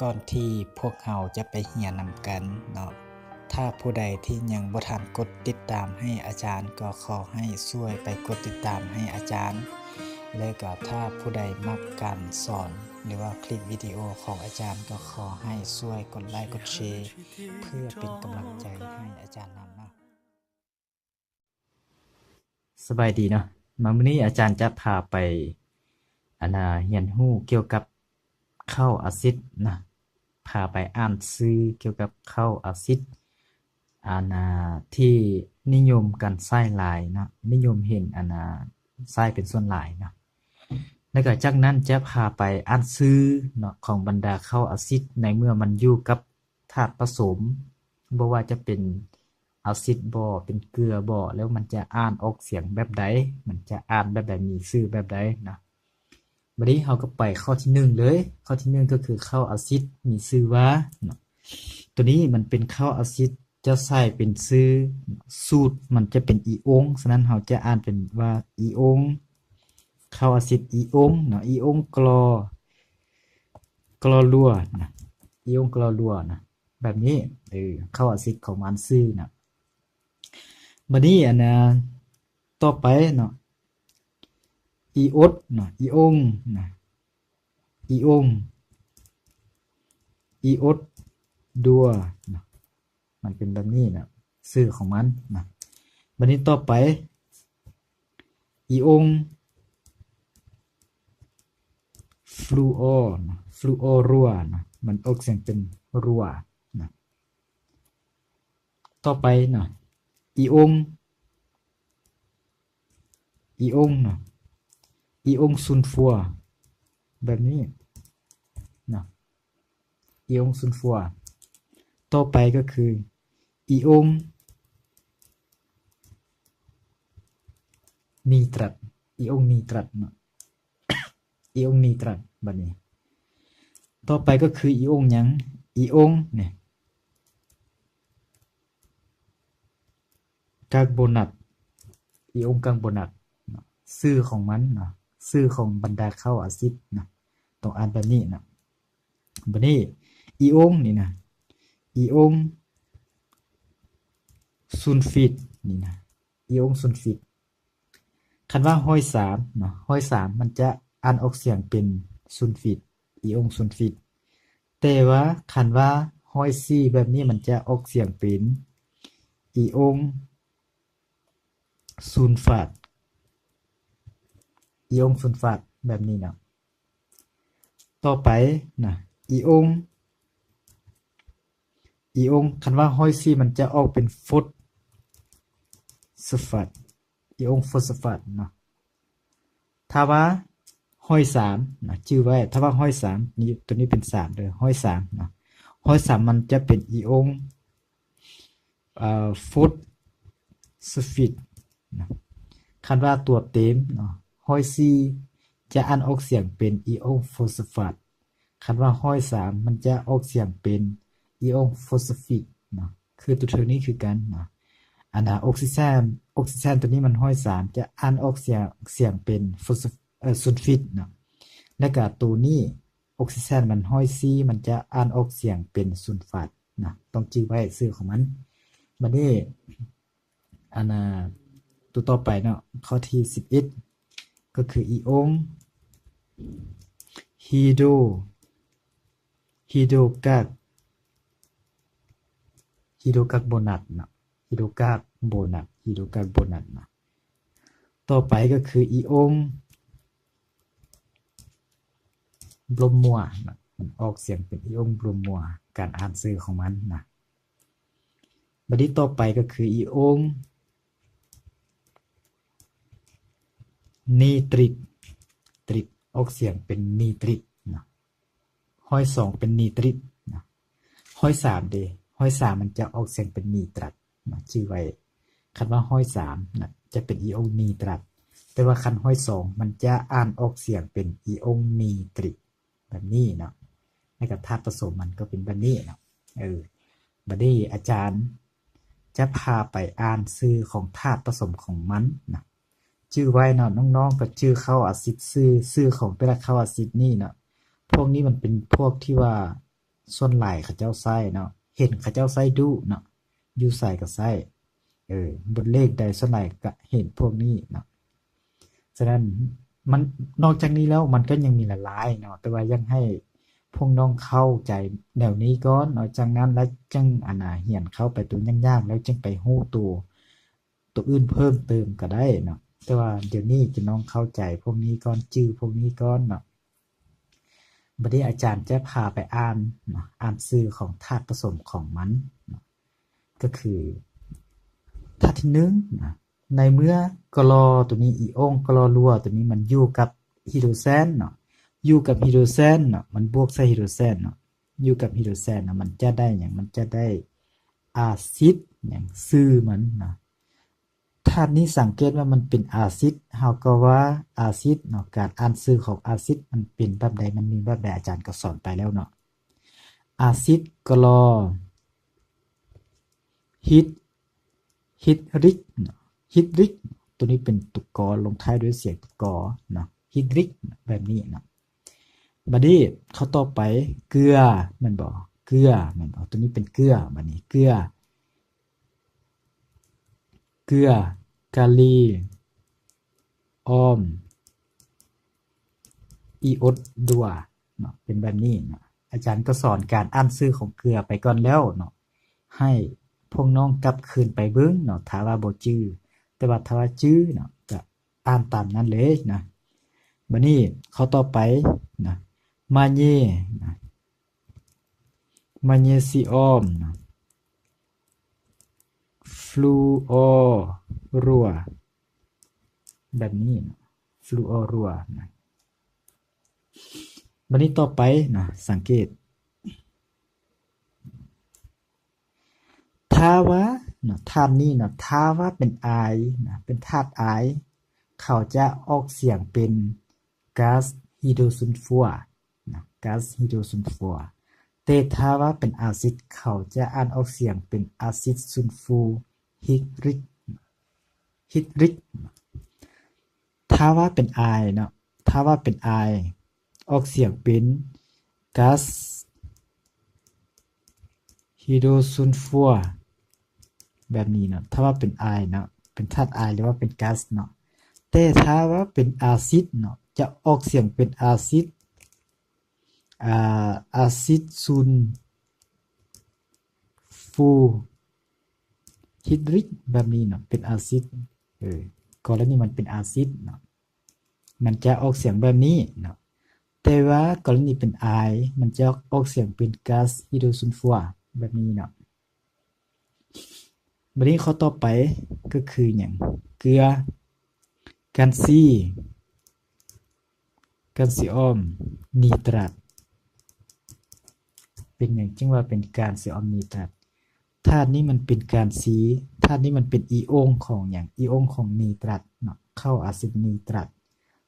ກ່ອນທີ່ພວກເຮົາຈະໄປຮຽນນຳກັນເນາະ, ຖ້າຜູ້ໃດທີ່ຍັງບໍ່ທັນກົດຕິດຕາມໃຫ້ອາຈານ ກໍຂໍໃຫ້ຊ່ວຍໄປກົດຕິດຕາມໃຫ້ອາຈານ, ແລະ ກໍຖ້າຜູ້ໃດມັກການສອນ ຫຼືວ່າຄລິບວິດີໂອຂອງອາຈານ ກໍຂໍໃຫ້ຊ່ວຍກົດໄລກ໌ ກົດແຊ ເພື່ອເປັນກຳລັງໃຈໃຫ້ອາຈານນຳເນາະ. ສະບາຍດີເນາະ, ມາມື້ນີ້ອາຈານຈະພາໄປ ອັນນ່າ ຮຽນຮູ້ກ່ຽວກັບເຄົ້າອາຊິດນະ, ພາໄປອ່ານຊື່ກ່ຽວກັບເຄົ້າອາຊິດ ອັນນ່າ ທີ່ນິຍົມກັນໃຊ້ຫຼາຍເນາະ, ນິຍົມເຫັນ ອັນນ່າ ໃຊ້ເປັນສ່ວນຫຼາຍເນາະ. ແລ້ວກໍຈາກນັ້ນຈະພາໄປອ່ານຊື່ເນາະ ຂອງບັນດາເຄົ້າອາຊິດ ໃນເມື່ອມັນຢູ່ກັບ ທາດປະສົມ, ບໍ່ວ່າຈະເປັນອາຊິດບໍ ເປັນເກືອບໍ ແລ້ວມັນຈະອ່ານອອກສຽງແບບໃດ, ມັນຈະອ່ານແບບໃດ, ມີຊື່ແບບໃດນະ. ບາດນີ້ເຮົາກໍໄປຂໍ້ທີໜຶ່ງເລີຍ. ຂໍ້ທີໜຶ່ງກໍຄືເຄົ້າອາຊິດມີຊື່ວ່າເນາະ, ໂຕນີ້ມັນເປັນເຄົ້າອາຊິດ ຈະໃຊ້ເປັນຊື່ ສູດມັນຈະເປັນອີອົງ, ສະນັ້ນເຮົາຈະອ່ານເປັນວ່າອີອົງ, ເຄົ້າອາຊິດອີອົງເນາະ, ອີອົງກລໍ ກລໍລົວນະ, ອີອົງກລໍລົວນະ. ແບບນີ້ ເອີ ເຄົ້າອາຊິດຂອງມັນຊື່ນະ. ບາດນີ້ ອັນນ່າ ຕໍ່ໄປເນາະ ອີອົດເນາະ, ອີອົງນະ, ອີອົງ, ອີອົດດັວນະ, ມັນເປັນແບບນີ້ນະ ຊື່ຂອງມັນນະ. ບາດນີ້ຕໍ່ໄປ ອີອົງ ຟລູອໍນະ, ຟລູອໍລົວນະ, ມັນອອກສຽງເປັນລົວນະ. ຕໍ່ໄປນະ ອີອົງ, ອີອົງນະ, ອີອົງຊຸນຟັວ ແບບນີ້ນະ, ອີອົງຊຸນຟັວ. ຕໍ່ໄປກໍຄື ອີອົງນີຕຣັດ, ອີອົງນີຕຣັດເນາະ, ອີອົງນີຕຣັດ. ບາດນີ້ຕໍ່ໄປກໍຄືອີອົງຫຍັງ? ອີອົງນີ້ ກາກໂບນັດ, ອີອົງກາກໂບນັດເນາະ, ຊື່ຂອງມັນເນາະ, ຊື່ຂອງບັນດາເຄົ້າອາຊິດເນາະ, ຕ້ອງອ່ານແບບນີ້ເນາະ. ບາດນີ້ອີອົງນີ້ນະ, ອີອົງຊຸນຟີດນີ້ນະ, ອີອົງຊຸນຟີດ. ຄັນວ່າຮ້ອຍສາມເນາະ, ຮ້ອຍສາມມັນຈະອ່ານອອກສຽງເປັນຊຸນຟີດ, ອີອົງຊຸນຟີດ. ແຕ່ວ່າຄັນວ່າຮ້ອຍສີ່ແບບນີ້ ມັນຈະອອກສຽງເປັນອີອົງຊຸນຟາດ, ອີອົງຊຸນຟາດ ແບບນີ້ເນາະ. ຕໍ່ໄປນະ ອີອົງ, ອີອົງ, ຄັນວ່າຮ້ອຍສີ່ມັນຈະອອກເປັນໂຟສຟາດ, ອີອົງໂຟສຟາດເນາະ. ຖ້າວ່າຮ້ອຍສາມນະ, ຈື່ໄວ້, ຖ້າວ່າຮ້ອຍສາມນີ້, ໂຕນີ້ເປັນສາມເດີ, ຮ້ອຍສາມນະ, ຮ້ອຍສາມມັນຈະເປັນອີອົງ ເອີ ໂຟສຟາດນະ. ຄັນວ່າຕົວເຕັມເນາະ, ຮ້ອຍສີ່ຈະອ່ານອອກສຽງເປັນອີອົງໂຟສຟາດ, ຄັນວ່າຮ້ອຍສາມມັນຈະອອກສຽງເປັນອີອົງໂຟສຟາດເນາະ. ຄືຕົວເທິງນີ້ຄືກັນເນາະ, ອັນນ່າ ອອກຊີແຊນ, ອອກຊີແຊນຕົວນີ້ມັນຮ້ອຍສາມ ຈະອ່ານອອກສຽງ, ສຽງເປັນໂຟສ, ເອີ ຊຸນຟີດເນາະ. ແລ້ວກະໂຕນີ້ ອອກຊີແຊນມັນຮ້ອຍສີ່ ມັນຈະອ່ານອອກສຽງເປັນຊຸນຟາດນະ, ຕ້ອງຈື່ໄວ້ຊື່ຂອງມັນ. ບາດນີ້ ອັນນ່າ ຕົວຕໍ່ໄປເນາະ, ຂໍ້ທີສິບເອັດ ກໍຄືອີອົງຮີໂດ, ຮີໂດກາກ, ຮີໂດກາກໂບນັດເນາະ, ຮີໂດກາກໂບນັດ, ຮີໂດກາກໂບນັດເນາະ. ຕໍ່ໄປກໍຄືອີອົງ ໂບຣມົວນະ, ມັນອອກສຽງເປັນອີອົງໂບຣມົວ, ການອ່ານຊື່ຂອງມັນນະ. ບາດນີ້ຕໍ່ໄປກໍຄືອີອົງນີຕຣິກ, ຕຣິກ ອອກສຽງເປັນນີຕຣິກນະ. ຮ້ອຍສອງເປັນນີຕຣິກນະ. ຮ້ອຍສາມເດ, ຮ້ອຍສາມມັນຈະອອກສຽງເປັນນີຕຣັດນະ, ຈື່ໄວ້. ຄັນວ່າຮ້ອຍສາມນະ ຈະເປັນອີອົງນີຕຣັດ, ແຕ່ວ່າຄັນຮ້ອຍສອງມັນຈະອ່ານອອກສຽງເປັນອີອົງນີຕຣິກ ແບບນີ້ເນາະ. ແລ້ວກໍທາດປະສົມມັນກໍເປັນແບບນີ້ເນາະ. ເອີ ບາດນີ້ອາຈານຈະພາໄປອ່ານຊື່ຂອງທາດປະສົມຂອງມັນນະ. ຈື່ໄວ້ເນາະ, ນ້ອງໆກໍຈື່ເຄົ້າອາຊິດຊື່, ຊື່ຂອງແຕ່ລະເຄົ້າອາຊິດນີ້ເນາະ. ພວກນີ້ມັນເປັນພວກທີ່ວ່າ ສ່ວນຫຼາຍເຂົາເຈົ້າໃຊ້ເນາະ ເຫັນເຂົາເຈົ້າໃຊ້ດຸເນາະ ຢູ່ໃສກໍໃຊ້ ເອີ ບົດເລກໃດສ່ວນຫຼາຍກໍເຫັນພວກນີ້ເນາະ. ສະນັ້ນມັນ ນອກຈາກນີ້ແລ້ວມັນກໍຍັງມີຫຼາຍໆເນາະ ແຕ່ວ່າຢາກໃຫ້ພວກນ້ອງເຂົ້າໃຈແນວນີ້ກ່ອນເນາະ ຈາກນັ້ນແລ້ວຈຶ່ງ ອັນນ່າ ຮຽນເຂົ້າໄປໂຕຍາກໆ ແລ້ວຈຶ່ງໄປຮູ້ໂຕ ໂຕອື່ນເພີ່ມເຕີມກໍໄດ້ເນາະ ແຕ່ວ່າດຽວນີ້ຈະ ນ້ອງເຂົ້າໃຈພວກນີ້ກ່ອນ ຈື່ພວກນີ້ກ່ອນເນາະ. ບັດນີ້ອາຈານຈະພາໄປອ່ານເນາະ ອ່ານຊື່ຂອງທາດປະສົມຂອງມັນເນາະ ກໍຄືທາດທີໜຶ່ງນະ ໃນເມື່ອກະລໍໂຕນີ້ ອີອົງກະລໍລົວໂຕນີ້ມັນຢູ່ກັບຮີໂດຣແຊນເນາະ ຢູ່ກັບຮີໂດຣແຊນເນາະ ມັນບວກໃສ່ຮີໂດຣແຊນເນາະ ຢູ່ກັບຮີໂດຣແຊນນະ ມັນຈະໄດ້ຫຍັງ? ມັນຈະໄດ້ອາຊິດຫຍັງ? ຊື່ມັນນະ ທາດນີ້ສັງເກດວ່າມັນເປັນອາຊິດ ເຮົາກໍວ່າອາຊິດເນາະ. ການອ່ານຊື່ຂອງອາຊິດມັນເປັນແບບໃດ? ມັນມີແບບໃດ? ອາຈານກໍສອນໄປແລ້ວເນາະ. ອາຊິດກລໍ ຮິດ ຮິດຣິກເນາະ ຣິດຣິກ ໂຕນີ້ເປັນຕົວ ກ ລົງທ້າຍດ້ວຍສຽງ ກ ເນາະ ຮິດຣິກ ແບບນີ້ເນາະ. ບາດນີ້ຂໍ້ຕໍ່ໄປ ເກືອແມ່ນບໍ່? ເກືອແມ່ນບໍ່? ໂຕນີ້ເປັນເກືອ ບາດນີ້ເກືອ ເກືອ ກາລີ ອອມ ອີອົດ ດັວເນາະ ເປັນແບບນີ້ເນາະ. ອາຈານກໍສອນການອ່ານຊື່ຂອງເກືອໄປກ່ອນແລ້ວເນາະ ໃຫ້ພວກນ້ອງກັບຄືນໄປເບິ່ງເນາະ ຖ້າວ່າບໍ່ຈື່. ແຕ່ວ່າຖ້າວ່າຈື່ເນາະ ກໍອ່ານຕາມນັ້ນເລີຍນະ. ບາດນີ້ຂໍ້ຕໍ່ໄປນະ ມາເຍນະ ມາເຍຊີອອມນະ ຟລູອໍຣັວ ແບບນີ້ນະ ຟລູອໍຣັວນະ. ບາດນີ້ຕໍ່ໄປນະ ສັງເກດ ຖ້າວ່ານະ ທາດນີ້ນະ ຖ້າວ່າເປັນອາຍນະ ເປັນທາດອາຍ ເຂົາຈະອອກສຽງເປັນກາສຮີໂດຣຊູນຟັວນະ ກາສຮີໂດຣຊູນຟັວ. ແຕ່ຖ້າວ່າເປັນອາຊິດ ເຂົາຈະອ່ານອອກສຽງເປັນອາຊິດຊູນຟູຮິດຣິກ ຮິດຣິກ. ຖ້າວ່າເປັນອາຍເນາະ ຖ້າວ່າເປັນອາຍ ອອກສຽງເປັນກາສຮີໂດຣຊູນຟັວ ແບບນີ້ເນາະ ຖ້າວ່າເປັນອາຍເນາະ ເປັນທາດອາຍ ຫຼືວ່າເປັນກາສເນາະ. ແຕ່ຖ້າວ່າເປັນອາຊິດເນາະ ຈະອອກສຽງເປັນອາຊິດ ອາ ອາຊິດຊູນຟູ ຮີດຣິກ ແບບນີ້ເນາະ ເປັນອາຊິດ ເອີ ກໍລະນີມັນເປັນອາຊິດເນາະ ມັນຈະອອກສຽງແບບນີ້ເນາະ. ແຕ່ວ່າກໍລະນີເປັນອາຍ ມັນຈະອອກສຽງເປັນກາສຮີໂດຣຊູນຟັວ ແບບນີ້ເນາະ. ບາດນີ້ຂໍ້ຕໍ່ໄປກໍຄືຫຍັງ? ເກືອ ການຊີ ການຊີອອມນີຕຣັດ. ເປັນຫຍັງຈຶ່ງວ່າເປັນການຊີອອມນີຕຣັດ? ທາດນີ້ມັນເປັນການຊີ ທາດນີ້ມັນເປັນອີອົງຂອງຫຍັງ? ອີອົງຂອງນີຕຣັດເນາະ ເຄົ້າອາຊິດນີຕຣັດ.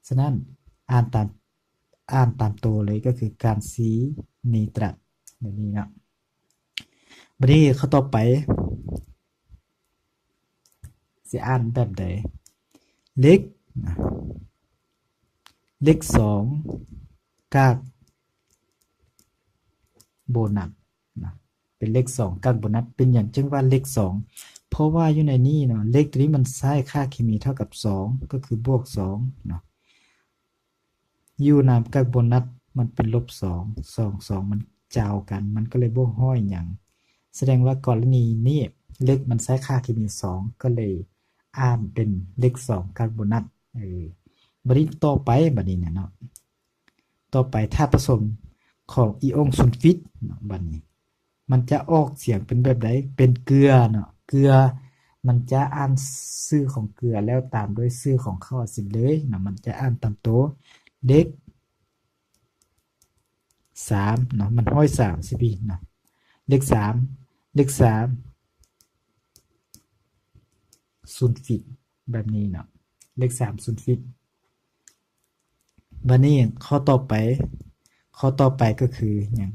ສະນັ້ນ ອ່ານຕາມ ອ່ານຕາມໂຕເລີຍ ກໍຄືການຊີນີຕຣັດ ແບບນີ້ເນາະ. ບາດນີ້ຂໍ້ຕໍ່ໄປ ຊິອ່ານແບບໃດ? ເຫຼັກ ເຫຼັກສອງ ກາກໂບນັດນະ ເປັນເຫຼັກສອງ ກາກໂບນັດ. ເປັນຫຍັງຈຶ່ງວ່າເຫຼັກສອງ? ເພາະວ່າຢູ່ໃນນີ້ເນາະ ເຫຼັກໂຕນີ້ມັນໃຊ້ຄ່າເຄມີເທົ່າກັບສອງ ກໍຄືບວກສອງເນາະ. ຢູ່ນຳກາກໂບນັດມັນເປັນລົບສອງ ສອງ ສອງມັນຈາວກັນ ມັນກໍເລີຍບໍ່ຮ້ອຍຫຍັງ. ສະແດງວ່າກໍລະນີນີ້ເຫຼັກມັນໃຊ້ຄ່າເຄມີສອງ ກໍເລີຍອ່ານເປັນເຫຼັກສອງກາກໂບນັດ. ເອີ ບາດນີ້ຕໍ່ໄປ ບາດນີ້ນະເນາະ ຕໍ່ໄປທາດປະສົມຂອງອີອົງຊູນຟິດເນາະ ບາດນີ້ ມັນຈະອອກສຽງເປັນແບບໃດ? ເປັນເກືອເນາະ ເກືອ ມັນຈະອ່ານຊື່ຂອງເກືອ ແລ້ວຕາມດ້ວຍຊື່ຂອງເຄົ້າອາຊິດເລີຍເນາະ ມັນຈະອ່ານຕາມໂຕ. ເຫຼັກສາມເນາະ ມັນຮ້ອຍສາມຊິບີເນາະ ເຫຼັກສາມ ເຫຼັກສາມ ຊູນຟິດ ແບບນີ້ເນາະ ເຫຼັກສາມ ຊູນຟິດ. ບາດນີ້ຂໍ້ຕໍ່ໄປ ຂໍ້ຕໍ່ໄປກໍຄືຫຍັງ?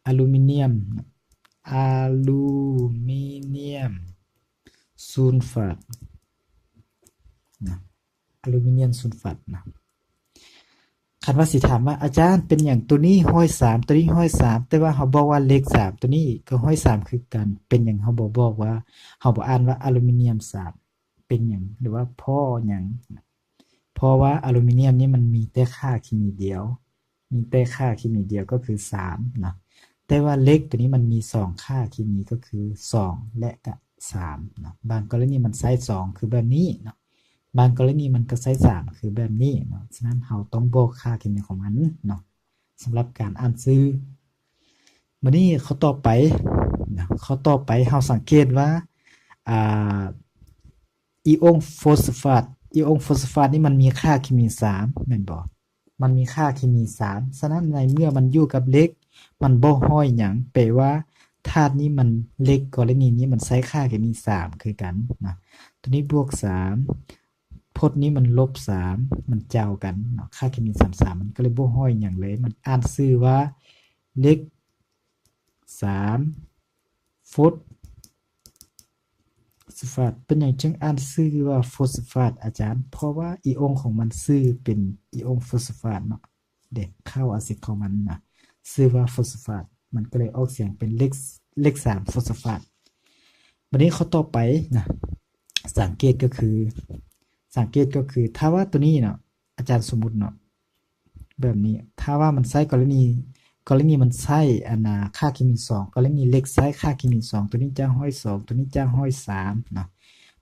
ອາລູມີນຽມ ອາລູມີນຽມຊູນຟາດນະ ອາລູມີນຽມຊູນຟາດນະ. ຄັນວ່າຊິຖາມວ່າ ອາຈານ ເປັນຫຍັງໂຕນີ້ຮ້ອຍສາມ ໂຕນີ້ຮ້ອຍສາມ ແຕ່ວ່າເຮົາບອກວ່າເຫຼັກສາມ ໂຕນີ້ກໍຮ້ອຍສາມຄືກັນ ເປັນຫຍັງເຮົາບໍ່ບອກວ່າ ເຮົາບໍ່ອ່ານວ່າອາລູມີນຽມສາມ ເປັນຫຍັງ ຫຼືວ່າເພາະຫຍັງ? ເພາະວ່າອາລູມີນຽມນີ້ມັນມີແຕ່ຄ່າເຄມີດຽວ ມີແຕ່ຄ່າເຄມີດຽວກໍຄືສາມເນາະ ແຕ່ວ່າເຫຼັກໂຕນີ້ມັນມີສອງຄ່າເຄມີກໍຄືສອງ ແລະ ກະສາມເນາະ ບາງກໍລະນີມັນໃຊ້ສອງຄືແບບນີ້ເນາະ ບາງກໍລະນີມັນກໍໃຊ້ສາມຄືແບບນີ້ເນາະ ສະນັ້ນເຮົາຕ້ອງບອກຄ່າເຄມີຂອງມັນເນາະ ສຳລັບການອ່ານຊື່. ບາດນີ້ຂໍ້ຕໍ່ໄປນະ ຂໍ້ຕໍ່ໄປເຮົາສັງເກດວ່າ ອ່າ ອີອົງໂຟສຟາດ ອີອົງໂຟສຟາດນີ້ມັນມີຄ່າເຄມີສາມແມ່ນບໍ່? ມັນມີຄ່າເຄມີສາມ ສະນັ້ນໃນເມື່ອມັນຢູ່ກັບເຫຼັກ ມັນບໍ່ຮ້ອຍຫຍັງ ແປວ່າທາດນີ້ມັນ ເຫຼັກກໍລະນີນີ້ມັນໃຊ້ຄ່າເຄມີສາມຄືກັນນະ ໂຕນີ້ບວກສາມ ພົດນີ້ມັນລົບສາມ ມັນເຈົ້າກັນເນາະ ຄ່າເຄມີສາມ ສາມ ມັນກໍເລີຍບໍ່ຮ້ອຍຫຍັງເລີຍ ມັນອ່ານຊື່ວ່າເຫຼັກສາມໂຟສ ສະຟາດ ເປັນຫຍັງຈຶ່ງອ່ານຊື່ວ່າໂຟສຟາດອາຈານ? ເພາະວ່າອີອົງຂອງມັນຊື່ເປັນອີອົງໂຟສຟາດເນາະ ເດ ເຄົ້າອາຊິດຂອງມັນນະ ຊື່ວ່າໂຟສຟາດ ມັນກໍເລີຍອອກສຽງເປັນເຫຼັກ ເຫຼັກສາມໂຟສຟາດ. ບາດນີ້ຂໍ້ຕໍ່ໄປນະ ສັງເກດກໍຄື ສັງເກດກໍຄື ຖ້າວ່າໂຕນີ້ເນາະ ອາຈານສົມມຸດເນາະ ແບບນີ້ ຖ້າວ່າມັນໃຊ້ກໍລະນີ ກໍລະນີມັນໃຊ້ອັນນ່າຄ່າເຄມີສອງ ກໍລະນີເຫຼັກໃຊ້ຄ່າເຄມີສອງ ໂຕນີ້ຈະຮ້ອຍສອງ ໂຕນີ້ຈະຮ້ອຍສາມເນາະ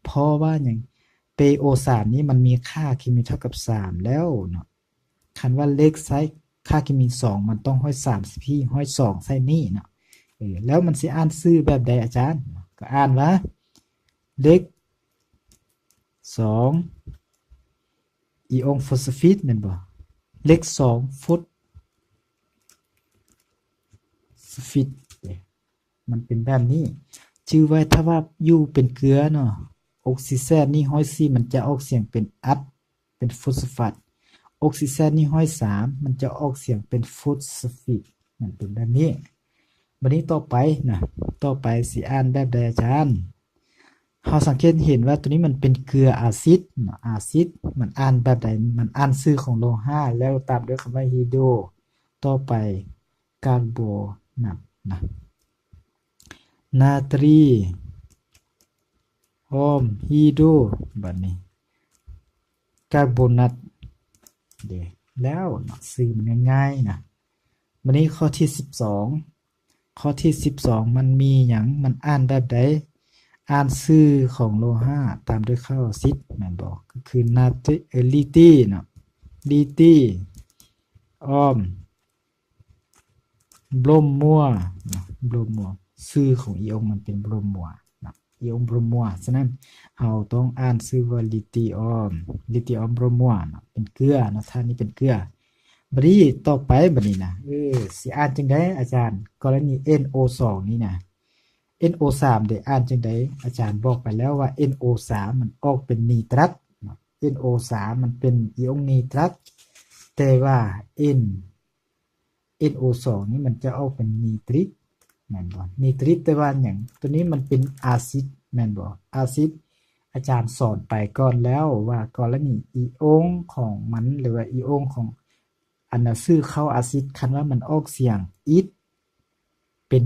ເພາະວ່າຫຍັງ? ເປໂອສາມນີ້ມັນມີຄ່າເຄມີເທົ່າກັບສາມແລ້ວເນາະ ຄັນວ່າເຫຼັກໃຊ້ຄ່າເຄມີສອງ ມັນຕ້ອງຮ້ອຍສາມສິບສີ່ ຮ້ອຍສອງໃສ່ນີ້ເນາະ ເອີ ແລ້ວມັນຊິອ່ານຊື່ແບບໃດອາຈານ? ກໍອ່ານວ່າເຫຼັກສອງ ອີອົງໂຟສຟີດແມ່ນບໍ່? ເຫຼັກສອງໂຟສຟີດ ມັນເປັນແບບນີ້ ຈື່ໄວ້ ຖ້າວ່າຢູ່ເປັນເກືອເນາະ ອົກຊີແຊດນີ້ຮ້ອຍສີ່ ມັນຈະອອກສຽງເປັນອັດ ເປັນໂຟສຟາດ ອົກຊີແຊດນີ້ຮ້ອຍສາມ ມັນຈະອອກສຽງເປັນໂຟສຟີດ ມັນເປັນແບບນີ້. ບາດນີ້ຕໍ່ໄປນະ ຕໍ່ໄປຊິອ່ານແບບໃດອາຈານ? ເຮົາສັງເກດເຫັນວ່າໂຕນີ້ມັນເປັນເກືອອາຊິດເນາະ ອາຊິດ ມັນອ່ານແບບໃດ? ມັນອ່ານຊື່ຂອງໂລຫະ ແລ້ວຕາມດ້ວຍຄຳວ່າຮີໂດ ຕໍ່ໄປກາໂບນາດນະ ນາຕຣີອອມຮີໂດ ບາດນີ້ກາໂບນາດ ເດ ແລ້ວເນາະ ຊື່ມັນງ່າຍໆນະ. ບາດນີ້ຂໍ້ທີສິບສອງ ຂໍ້ທີສິບສອງ ມັນມີຫຍັງ? ມັນອ່ານແບບໃດ? ອ່ານຊື່ຂອງໂລຫະຕາມດ້ວຍເຄົ້າອາຊິດແມ່ນບໍ່? ກໍຄືນາຕຣີ ເອີ ລີຕີເນາະ ລີຕີອອມ ໂບຣມມົວເນາະ ໂບຣມມົວ ຊື່ຂອງອີອົງມັນເປັນໂບຣມມົວເນາະ ອີອົງໂບຣມມົວ. ສະນັ້ນເຮົາຕ້ອງອ່ານຊື່ວ່າລີຕີອອມ ລີຕີອອມໂບຣມມົວເນາະ ເປັນເກືອເນາະ ທາດນີ້ເປັນເກືອ. ບາດນີ້ຕໍ່ໄປ ບາດນີ້ນະ ເອີ ຊິອ່ານຈັ່ງໃດອາຈານ? ກໍລະນີເອັນໂອສອງນີ້ນະ ເອັນໂອສາມເດ ອ່ານຈັ່ງໃດ? ອາຈານບອກໄປແລ້ວວ່າເອັນໂອສາມມັນອອກເປັນນີຕຣັດເນາະ ເອັນໂອສາມມັນເປັນອີອົງນີຕຣັດ ແຕ່ວ່າເອັນ ເອັນໂອສອງນີ້ມັນຈະອອກເປັນນີຕຣິກແມ່ນບໍ່? ນີຕຣິກແປວ່າຫຍັງ? ໂຕນີ້ມັນເປັນອາຊິດແມ່ນບໍ່? ອາຊິດ ອາຈານສອນໄປກ່ອນແລ້ວວ່າກໍລະນີອີອົງຂອງມັນ ຫຼືວ່າອີອົງຂອງອັນນ່າຊື່ເຄົ້າອາຊິດ ຄັນວ່າມັນອອກສຽງອິດ ເປັນ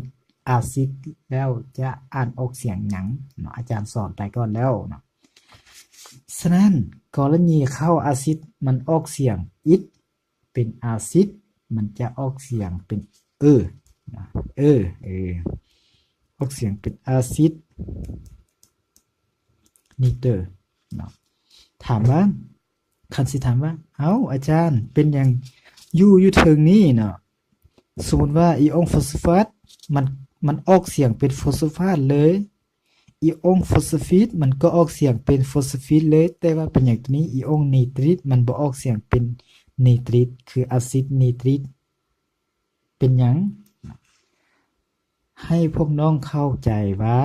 ອາຊິດແລ້ວຈະອ່ານອອກສຽງຫຍັງເນາະ ອາຈານສອນໄປກ່ອນແລ້ວເນາະ. ສະນັ້ນ ກໍລະນີເຄົ້າອາຊິດມັນອອກສຽງອິດ ເປັນອາຊິດ ມັນຈະອອກສຽງເປັນເອີນະ ເອີ ເອີ ອອກສຽງເປັນອາຊິດນີເຕີເນາະ. ຖາມວ່າ ຄັນຊິຖາມວ່າ ເອົ້າ ອາຈານ ເປັນຫຍັງຢູ່ ຢູ່ເທິງນີ້ເນາະ ສົມມຸດວ່າອີອົງໂຟສຟາດ ມັນ ມັນອອກສຽງເປັນໂຟສຟາດເລີຍ ອີອົງໂຟສຟີດ ມັນກໍອອກສຽງເປັນໂຟສຟີດເລີຍ ແຕ່ວ່າເປັນຫຍັງໂຕນີ້ ອີອົງນີຕຣິກ ມັນບໍ່ອອກສຽງເປັນນີຕຣິກ ຄືອາຊິດນີຕຣິກ ເປັນຫຍັງ? ໃຫ້ພວກນ້ອງເຂົ້າໃຈວ່າ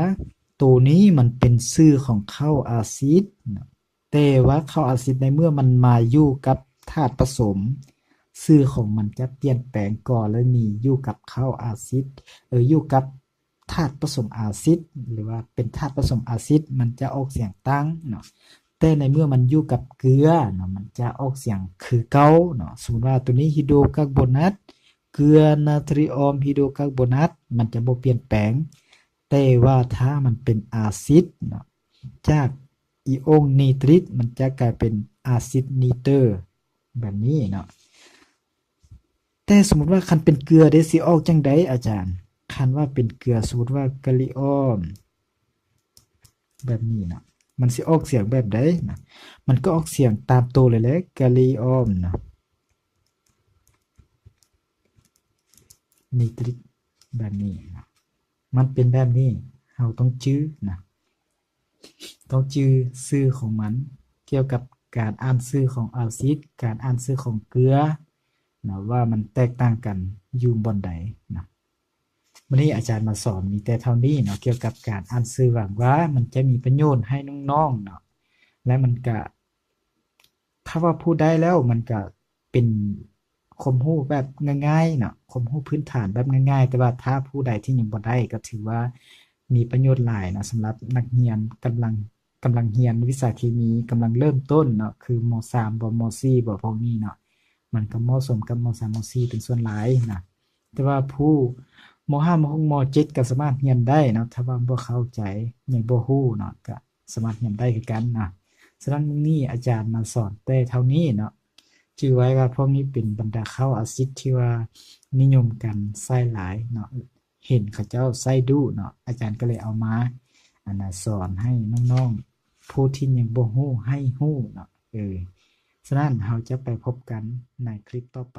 ໂຕນີ້ມັນເປັນຊື່ຂອງເຄົ້າອາຊິດເນາະ ແຕ່ວ່າເຄົ້າອາຊິດໃນເມື່ອມັນມາຢູ່ກັບທາດປະສົມ ຊື່ຂອງມັນຈະປ່ຽນແປງກໍລະນີຢູ່ກັບເຄົ້າອາຊິດ ເອີ ຢູ່ກັບທາດປະສົມອາຊິດ ຫຼືວ່າເປັນທາດປະສົມອາຊິດ ມັນຈະອອກສຽງຕ່າງເນາະ. ແຕ່ໃນເມື່ອມັນຢູ່ກັບເກືອເນາະ ມັນຈະອອກສຽງຄືເກົ່າເນາະ. ສົມມຸດວ່າໂຕນີ້ ຮີໂດກາໂບນາດ ເກືອນາຕຣີອອມຮີໂດກາໂບນາດ ມັນຈະບໍ່ປ່ຽນແປງ. ແຕ່ວ່າຖ້າມັນເປັນອາຊິດເນາະ ຈາກອີອົງນີຕຣິກ ມັນຈະກາຍເປັນອາຊິດນີເຕີ ແບບນີ້ເນາະ. ແຕ່ສົມມຸດວ່າຄັນເປັນເກືອເດ ຊິອອກຈັ່ງໃດອາຈານ? ຄັນວ່າເປັນເກືອ ສົມມຸດວ່າກາລີອອມ ແບບນີ້ເນາະ ມັນຊິອອກສຽງແບບໃດນະ? ມັນກໍອອກສຽງຕາມໂຕເລີຍແຫຼະ ກາລີອອມເນາະ ນີຕຣິກ ແບບນີ້ເນາະ. ມັນເປັນແບບນີ້ ເຮົາຕ້ອງຈື່ນະ ຕ້ອງຈື່ຊື່ຂອງມັນ ກ່ຽວກັບການອ່ານຊື່ຂອງອາຊິດ ການອ່ານຊື່ຂອງເກືອນະ ວ່າມັນແຕກຕ່າງກັນຢູ່ບ່ອນໃດນະ. ມື້ນີ້ອາຈານມາສອນມີແຕ່ເທົ່ານີ້ເນາະ ກ່ຽວກັບການອ່ານຊື່ຫວັງວ່າມັນຈະມີປະໂຫຍດໃຫ້ນ້ອງໆເນາະ ແລະມັນກະ ຖ້າວ່າຜູ້ໄດ້ແລ້ວມັນກະເປັນຄວາມຮູ້ແບບງ່າຍໆເນາະ ຄວາມຮູ້ພື້ນຖານແບບງ່າຍໆ. ແຕ່ວ່າຖ້າຜູ້ໃດທີ່ຍັງບໍ່ໄດ້ກໍຖືວ່າມີປະໂຫຍດຫຼາຍເນາະ ສຳລັບນັກຮຽນກຳລັງ ກຳລັງຮຽນວິຊາເຄມີ ກຳລັງເລີ່ມຕົ້ນເນາະ ຄື ມໍສາມບໍ ມໍສີ່ບໍ ພວກນີ້ເນາະ ມັນກໍເໝາະສົມກັບ ມໍສາມ ມໍສີ່ເປັນສ່ວນຫຼາຍນະ. ແຕ່ວ່າຜູ້ ມໍຫ້າ ມໍຫົກ ມໍເຈັດ ກໍສາມາດຮຽນໄດ້ເນາະ ຖ້າວ່າບໍ່ເຂົ້າໃຈ ຍັງບໍ່ຮູ້ເນາະ ກໍສາມາດຮຽນໄດ້ຄືກັນນະ. ສະນັ້ນມື້ນີ້ອາຈານມາສອນແຕ່ເທົ່ານີ້ເນາະ. ຈື່ໄວ້ວ່າພວກນີ້ເປັນບັນດາເຄົ້າອາຊິດທີ່ວ່ານິຍົມກັນໃຊ້ຫຼາຍເນາະ ເຫັນເຂົາເຈົ້າໃຊ້ດຸເນາະ ອາຈານກໍເລີຍເອົາມາ ອັນນະ ສອນໃຫ້ນ້ອງໆ ຜູ້ທີ່ຍັງບໍ່ຮູ້ໃຫ້ຮູ້ເນາະ. ເອີ ສະນັ້ນເຮົາຈະໄປພົບກັນໃນຄລິບຕໍ່ໄປ.